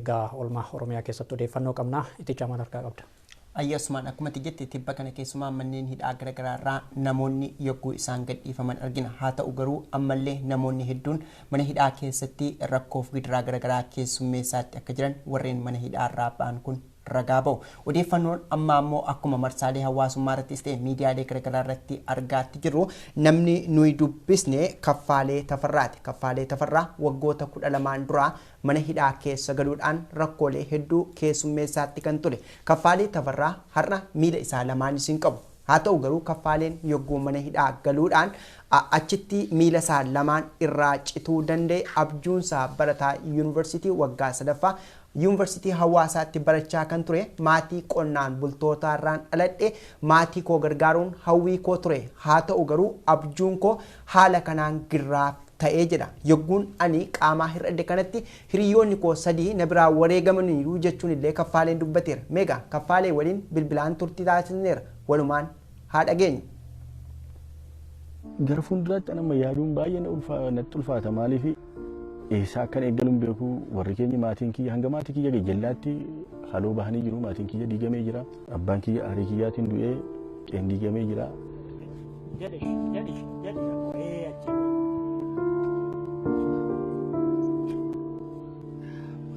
Egaa oolmaa Oromiyaa keessatti odeeffannoo qabna. Itti maal harkaa qabda? Ayyasumaan akkuma ati jette, tibba kana keessumaa manneen hidhaa garaagaraa irraa namoonni yogguu isaan gadhiifaman argina. Haa ta'u garuu ammallee namoonni hedduun mana hidhaa keessatti rakkoof gidiraa garaagaraa keessummeessaatti akka jiran warreen mana hidhaa irraa ba'an kun ragaa ba'u. Odeeffannoon amma ammoo akkuma marsaalee hawaasummaa irrattis ta'e miidiyaalee garaagaraa irratti argaatti jirru, namni nuyi dubbisne Kaffaalee Tafarraati. Kaffaalee Tafarraa waggoota 12 duraa mana hidhaa keessa galuudhaan rakkoolee hedduu keessummeessaatti kan ture. Kaffaalee Tafarraa har'a miila isaa lamaanis hin qabu. Haa ta'u garuu Kaffaaleen yogguu mana hidhaa galuudhaan achitti miila isaa lamaan irraa cituu danda'e, abjuunsaa barataa yuunivarsiitii waggaa sadaffaa yuunivarsiitii Hawaasaatti barachaa kan ture, maatii qonnaan bultootaarraan dhaladhe, maatii koo gargaaruun hawwii koo ture, haa ta'u garuu abjuun koo haala kanaan girraa ta'ee jedha. Yogguun ani qaamaa hir'adhe kanatti hiriyoonni koo sadii na biraa wareegamaniiru jechuun illee Kaffaaleen dubbateera. Meegaa Kaffaalee waliin bilbilaan turtii taasisneera. Walumaan haa dhageenyu. Gara fuulduraatti amma yaaduun baay'ee natti ulfaata. Maaliif, eessaa akkan eeggalu hin beeku. Warri keenya, maatiin kiyya, hanga maatii kiyya jallaatti haloo bahanii jiru. Maatiin kiyya diigamee jira. Abbaan kiyya aarii kiyyaatiin du'ee qeen diigamee jira. Jedhi jedhi jedhi ee achi.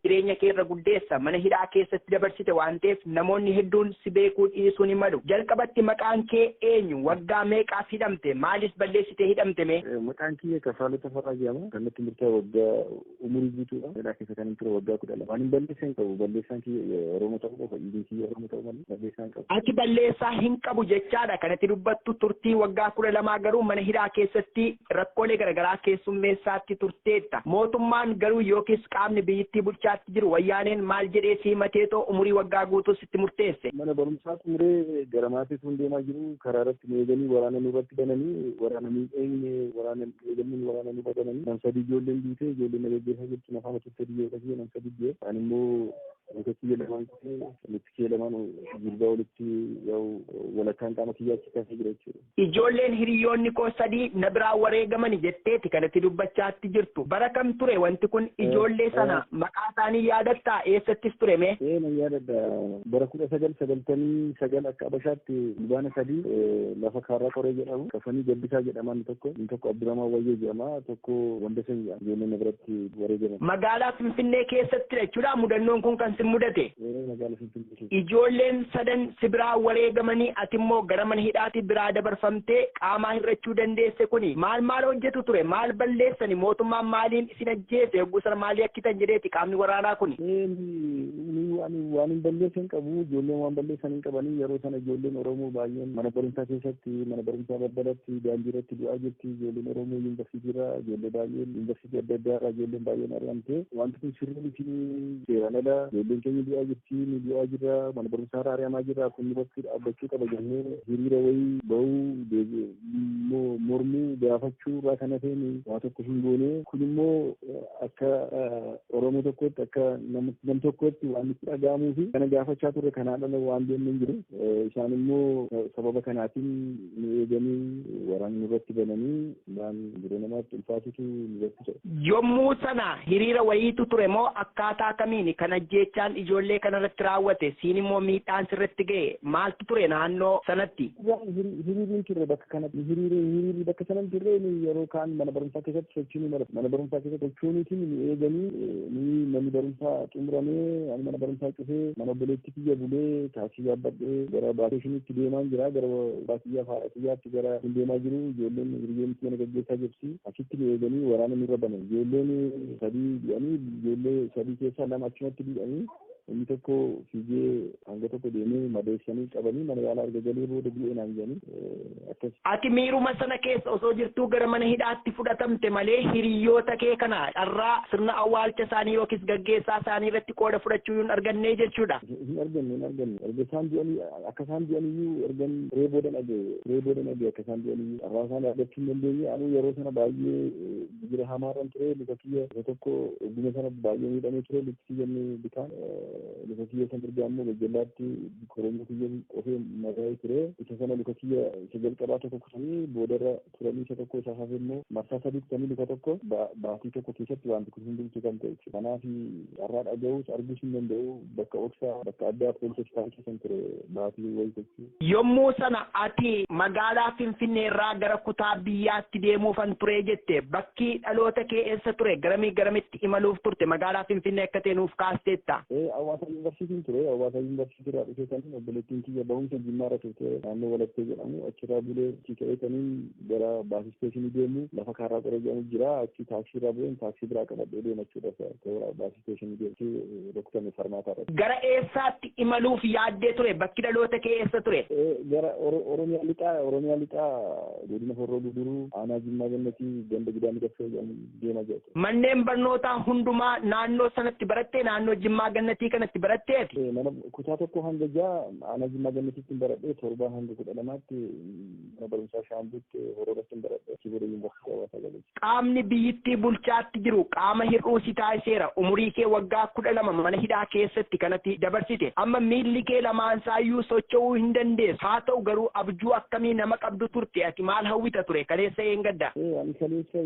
Jireenya kee irra guddeessa mana hidhaa keessatti dabarsite waan ta'eef namoonni hedduun si beekuu dhiisuu ni malu. Jalqabatti maqaan kee eenyu? Waggaa meeqaaf hidhamte? Maalis balleessitee hidhamte mee? Maqaan kiyya Kaffaalee Tafarraa jedhama. Kan natti murtaa'e waggaa umurii guutuudha. Hidhaa keessa kan hin ture waggaa 12. Waan hin balleessan hin qabu. Balleessaan kiyya Oromoo ta'uu qofa. Dhiigni kiyya Oromoo ta'uu malee balleessaa hin qabu. Ati balleessaa hin qabu jechaadha kanatti dubbattu. Turtii waggaa 12 garuu mana hidhaa keessatti rakkoolee garaagaraa keessummeessaatti turteetta. Mootummaan garuu yookiis qaamni biyyittii bulchaatti jiru Wayyaaneen maal jedhee si himateetoo umurii waggaa guutuu sitti murteesse? Mana barumsaa xumuree gara maatiitu deemaa jiru, karaa irratti nu eeganii waraana nurratti bananii, waraana nu eegne, waraana eeganii waraana nurra bananii, nam sadii ijoolleen duute. Ijoolleen na geggeessaa jirtu nafaan turte biyyoota kiyya nam sadii du'e. Ani immoo luka kiyya lamaan kutee, lukti kiyya lamaan jilbaa walitti yaa'u, walakkaan qaama kiyyaa achi kaasee jira jechuudha. Ijoolleen hiriyoonni koo sadii na biraa wareegamani jetteeti kanatti dubbachaatti jirtu. Bara kam ture wanti kun? Ijoollee sana maqaa isaanii yaadattaa? Eessattis ture mee? Ee, nan yaadadha. Bara 1999 akka Abashaatti Fulbaana 3, lafa Kaarraa Qoree jedhamu, Kafanii Gabbisaa jedhama inni tokko, inni tokko Abdurrahman Wayyoo jedhama, tokko Wandesen jedhama. Ijoolleen na biratti wareegaman. Magaalaa Finfinnee keessatti jechuudha mudannoon kun kan si mudate? Ee, magaalaa Finfinnee keessa. Ijoolleen sadan si biraa wareegamanii, ati immoo gara mana hidhaatti biraa dabarfamtee qaamaa hir'achuu dandeesse kuni maal maal hojjetu ture? Maal balleessani? Mootummaan maaliin isin ajjeese? Yogguu sana maalii akkitan jedheeti qaamni waraanaa kuni? Ee, waan hin balleessan qabu. Ijoolleen waan balleessan hin qabanii. Yeroo sana ijoolleen Oromoo baay'een mana barumsaa keessatti, mana barumsaa balbalatti, daandii irratti du'aa jirti. Ijoolleen Oromoo yuunivarsiitii irraa, ijoollee baay'een yuunivarsiitii adda addaa irraa ijoolleen baay'een ari'amte. Wanti kun sirrii miti, seeraan ala ijoolleen keenya du'aa jirti, ni du'aa jirra, mana barumsaa irraa ari'amaa jirra, kun bakki dhaabbachuu qaba jennee hiriira wayii bahuu, mormuu, gaafachuu irraa kan hafeen waa tokko hin goone. Kun immoo akka Oromoo tokkootti, akka nam tokkootti waan nutti dhaga'amuu fi kana gaafachaa turre. Kanaan ala waan deemne hin jiru. Isaan immoo sababa kanaatiin nu eeganii waraana nurratti bananii waan yeroo namaatti ulfaatutu nurratti ta'e. Yommuu sana hiriira wayiitu ture moo akkaataa kamiin kan ajjeechaan ijoollee kanarratti raawwate, siin immoo miidhaan sirratti ga'e maaltu ture naannoo sanatti? Hiriirri turre bakka kanatti, hiriirri bakka sana hin turre. Yeroo kaan mana barumsaa keessatti sochii ni mala. Mana barumsaa keessatti sochooniitiin nu eeganii, ni manni barumsaa xumuramee, ani mana barumsaa cufee mana obboleetti kiyya bulee, taaksii yaabbadhee gara baasheeshinitti deemaa jira. Gara baasiyyaa haadha kiyyaatti gara hin deemaa jiru, ijoolleen hiriyoonni kiyya na gaggeessaa jirti. Achitti nu eeganii waraana nurra banan. Ijoolleen sadii du'anii, ijoollee sadii keessaa lama achumatti du'anii, inni tokko fiigee hanga tokko deemee madeessanii qabanii mana yaalaa erga galee booda du'e naan jedhanii akkas. Ati miiruma sana keessa osoo jirtuu gara mana hidhaatti fudhatamte malee hiriyoota kee kana carraa sirna awwaalcha isaanii yookiis gaggeessaa isaanii irratti qooda fudhachuu hin arganne jechuudha. Hin arganne, hin arganne. Erga isaan du'anii, akka isaan du'aniyyuu ergan ree booda dhaga'e, ree booda dhaga'e akka isaan du'aniyyuu. Carraa isaanii argachuu hin dandeenye. Anuu yeroo sana baay'ee jira hamaarran ture. Luka kiyya isa tokko ogguma sana baay'ee miidhamee ture, lukti kiyya inni bitaan. Luka kiyya isa mirgaa immoo gajjallaatti koronyoo kiyya qofee madaa'ee ture. Isa sana luka kiyya isa jalqabaa tokko kutanii boodarra turanii isa tokko isa hafe immoo marsaa 3 kutanii luka tokko baatii tokko keessatti wanti kun hundumtuu kan ta'e jechuudha. Kanaaf carraa dhaga'uus arguus hin danda'u, bakka oksaa bakka addaa poolisii hospitaala keessan ture baatii wayii jechuudha. Yommuu sana ati magaalaa Finfinnee irraa gara kutaa biyyaatti deemuufan ture jette, bakki dhaloota kee eessa ture? Garamii garamitti imaluuf turte? Magaalaa Finfinnee akka ta'e nuuf kaasteetta. Hawaasa yuunivarsiitiin ture. Hawaasa yuunivarsiitii irraa dhufee kaniin obboleettiin kiyya barumsa Jimmaa irra turte, naannoo Walattee jedhamu, achirraa bulee achi ka'ee kaniin gara baasii isteeshinii deemu lafa kaarraa qoree jedhamu jira, achi taaksii irraa bu'een taaksii biraa qabadhee deema jechuudha. Gara baasii isteeshinii deemu rukutame farmaataa irratti. Gara eessaatti imaluuf yaaddee ture? Bakki dhaloota kee eessa ture? Gara Oromiyaa Lixaa, godina Horroo Guduruu, aanaa Jimmaa Gannatii, ganda Gidaamii Daffee jedhamu deema jedhu. Manneen barnootaa hundumaa naannoo sanatti barattee, naannoo Jimmaa Gannatii kanatti baratteeti? Mana kutaa 1 hanga 6 aanaa Jimmaa Gannatiitti baradhee, 7 hanga 12tti mana barumsaa Shaambuutti Hororatti baradhee, achi booda yuunivarsiitii Hawaasaa galee. Qaamni biyyittii bulchaatti jiru qaama hir'uu si taasiseera. Umurii kee waggaa 12 mana hidhaa keessatti kanatti dabarsite. Amma miilli kee lamaan saayyuu socho'uu hin dandeessu. Haa ta'u garuu abjuu akkamii nama qabdu turte? Ati maal hawwita ture? Kaleessa eengadda? Ani kaleessa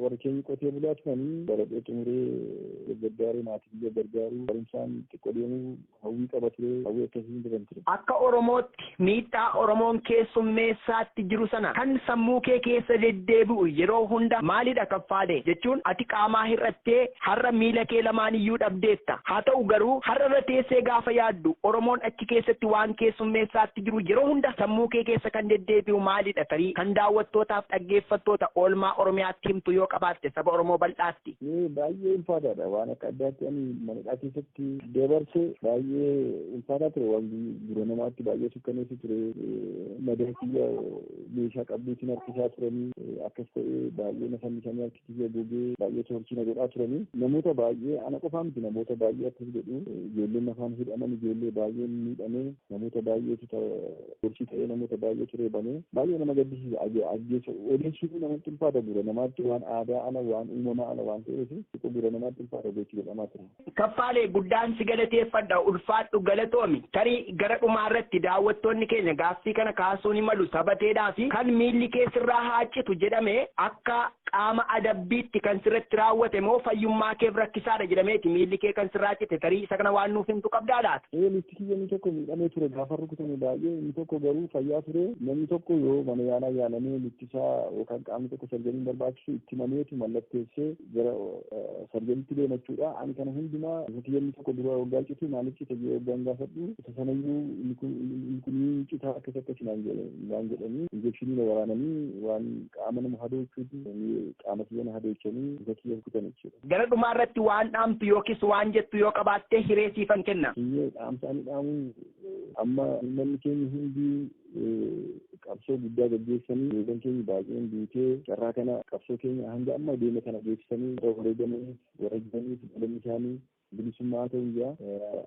warri keenya qotee bulaa turanii, baradhee xumuree gargaaree maatii biyya gargaaruu, barumsaan xiqqoo deemuu hawwii qaba ture, hawwii akkasii hin ture. Akka Oromootti miidhaa Oromoon keessummeessaatti jiru sana kan sammuu kee keessa deddeebi'u yeroo hunda maalidha, Kaffaalee? Jechuun ati qaamaa hir'attee har'a miila kee lamaan iyyuu dhabdeetta. Haa ta'u garuu har'a irra teessee gaafa yaaddu Oromoon achi keessatti waan keessummeessaatti jiru yeroo hunda sammuu kee keessa kan deddeebi'u maalidha? Tarii kan daawwattootaaf dhaggeeffattoota oolmaa Oromiyaatti himtu yoo qabaatte, saba Oromoo bal'aatti. Baay'ee ulfaataadha. Waan akka addaatti ani manadhaa keessatti dabarse baay'ee ulfaataa ture. Waan dura namaatti baay'ee sukkaneessu ture. Madaa kiyya meeshaa qabduutiin harkisaa turanii, akkas ta'ee baay'ee na fannisanii harki kiyya gogee baay'ee torchii na godhaa turanii. Namoota baay'ee, ana qofaa miti, namoota baay'ee akkas godhu. Ijoolleen afaan hidhaman, ijoollee baay'ee miidhamee, namoota baay'eetu torchii ta'ee, namoota baay'eetu reebamee, baay'ee nama gaddisiisa. Ajjeesa odeessuun namatti ulfaata, dura namaatti waan aadaa ala, waan uumamaa ala waan ta'eef xiqqoo dura namaatti ulfaata gochuu jedhamaa ture. Kaffaalee, guddaan si galateeffadha, ulfaadhu, galatoomi. Tarii gara dhumaa irratti daawwattoonni keenya gaaffii kana kaasuu ni malu, sabateedhaa fi kan miilli kee sirraa haacitu jedhame akka qaama adabbiitti kan sirratti raawwate moo fayyummaa keef rakkisaadha jedhameeti miilli kee kan sirraa cite? Tarii isa kana waan nuuf himtu qabdaa laata? Ee, lukti kiyya inni tokko miidhamee ture gaafa rukutame baay'ee, inni tokko garuu fayyaa ture. Namni tokko yoo mana yaalaa yaalamee lukti isaa yookaan qaamni tokko sarjariin barbaachisu itti mameetu mallatteessee gara sarjariitti deemachuudha. Ani kana hundumaa lukti kiyya inni tokko dura waggaa citu maaliif cite jedhee waggaan gaafadhu, isa sanayyuu inni kun citaa akkas akkas naan jedhanii injekshinii na waraananii, waan qaama nama hadoochuuti qaama kiyya na hadoochanii luka kiyya kutan jechuudha. Gara dhumaa irratti waan dhaamtu yookiis waan jettu yoo qabaatte hiree siifan kenna. Kiyyee dhaamsa ani dhaamu, amma uummanni keenya hundi qabsoo guddaa gaggeessanii, ijoolleen keenya baay'een duutee, carraa kana qabsoo keenya hanga amma deeme kana geessisanii warra wareegamanii warra jiraniif galanni isaanii bilisummaa ta'uu ijaa.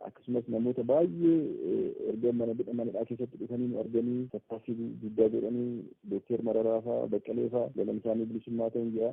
Akkasumas namoota baay'ee erga mana manadhaa keessatti dhufanii nu arganii tattaaffii guddaa godhanii, Dookter Mararaa faa, Baqqalee faa, galanni isaanii bilisummaa ta'uu ijaa.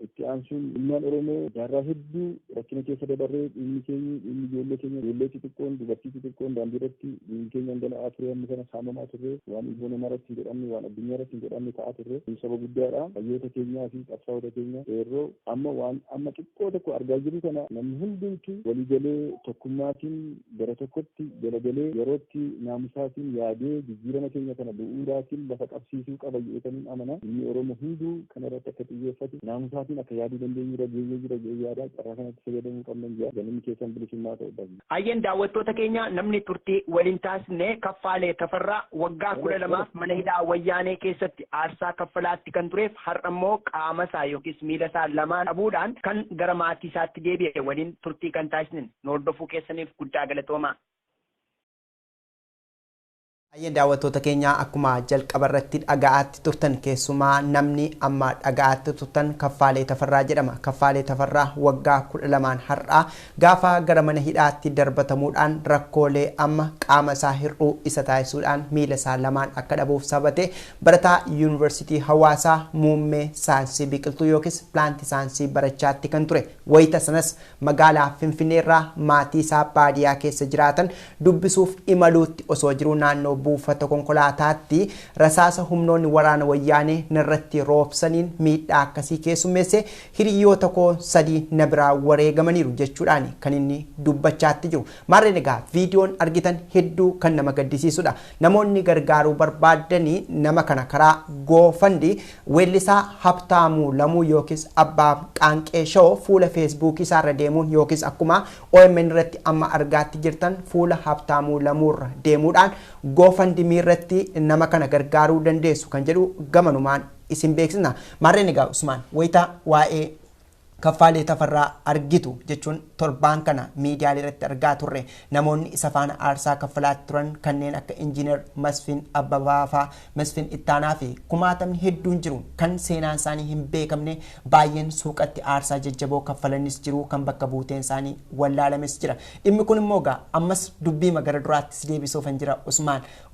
Itti aansuun ilmaan Oromoo jaarraa hedduu rakkina keessa dabarree, dhiigni keenya, dhiigni ijoollee keenya, ijoollee xixiqqoon, dubartii xixiqqoon daandii irratti dhiigni keenya dhangala'aa ture, amma kana saamamaa turre, waan ilmoo namaa irratti hin godhamne, waan addunyaa irratti hin godhamne ta'aa turre. Saba guddaadha. Hayyoota keenyaa fi qabsaa'ota keenya qeerroo amma waan amma xiqqoo tokko argaa jirru kana namni hundumtu waliigalee tokkummaatiin gara tokkotti galagalee yerootti naamusaatiin yaadee jijjiirama keenya kana bu'uuraatiin lafa qabsiisuu qaba jedhanii amana. Inni Oromoo hunduu kana irratti akka xiyyeeffatu, naamusaatiin akka yaaduu dandeenyu irra geenyee jira jedhee yaada, carraa kanatti fayyadamuu qabna jedha. Galanni keessan bilisummaa ta'u. Hayyeen, daawwattoota keenya, namni turtii waliin taasisne Kaffaalee Tafarraa waggaa 12f mana hidhaa Wayyaanee keessatti aarsaa kaffalaatti kan tureef, har'a immoo qaama isaa yookiis miila isaa lamaan dhabuudhaan kan gara maatii isaatti deebi'e waliin turtii kan taasisne. Nu hordofuu keessaniif guddaa galatoomaa. Baay'een daawwattoota keenyaa, akkuma jalqaba irratti dhaga'aatti turtan, keessumaa namni amma dhaga'aatti turtan Kaffaalee Tafarraa jedhama. Kaffaalee Tafarraa waggaa 12n har'aa gaafa gara mana hidhaatti darbatamuudhaan rakkoolee amma qaama isaa hir'uu isa taasisuudhaan miila isaa lamaan akka dhabuuf sabate, barataa Yuunivarsiitii Hawaasaa muummee saayinsii biqiltuu yookiis plant science barachaatti kan ture. Wayita sanas magaalaa Finfinneerraa maatii isaa baadiyyaa keessa jiraatan dubbisuuf imaluutti osoo jiruu naannoo buufata konkolaataatti rasaasa humnoonni waraana Wayyaanee narratti roobsaniin miidhaa akkasii keessummeesse, hiriyoota koo sadii na biraa wareegamaniiru jechuudhaan kan inni dubbachaatti jiru. Maarreen egaa viidiyoon argitan hedduu kan nama gaddisiisudha. Namoonni gargaaruu barbaadanii nama kana karaa GoFundMe weellisaa Habtaamuu Lamuu yookiis Abbaa Qaanqee Show fuula Feesbuukii isaarra deemuun yookiis akkuma OMN irratti amma argaatti jirtan fuula Habtaamuu Lamuurra deemuudhaan GoFundMe irratti nama kana gargaaruu dandeessu kan jedhu gamanumaan isin beeksisna. Maarreen egaa Usmaan, wayita waa'ee Kaffaalee Tafarraa argitu jechuun torbaan kana miidiyaalee irratti argaa turre, namoonni isa faana aarsaa kaffalaa turan kanneen akka Injiinar Masfin Abbabaa fa'aa, Masfin Ittaanaa fi kumaatamni hedduun jiru, kan seenaan isaanii hin beekamne baay'een suuqatti aarsaa jajjaboo kaffalanis jiru, kan bakka buuteen isaanii wallaalames jira. Dhimmi kun immoo egaa ammas dubbii gara duraattis deebisuufan jira, Usmaan.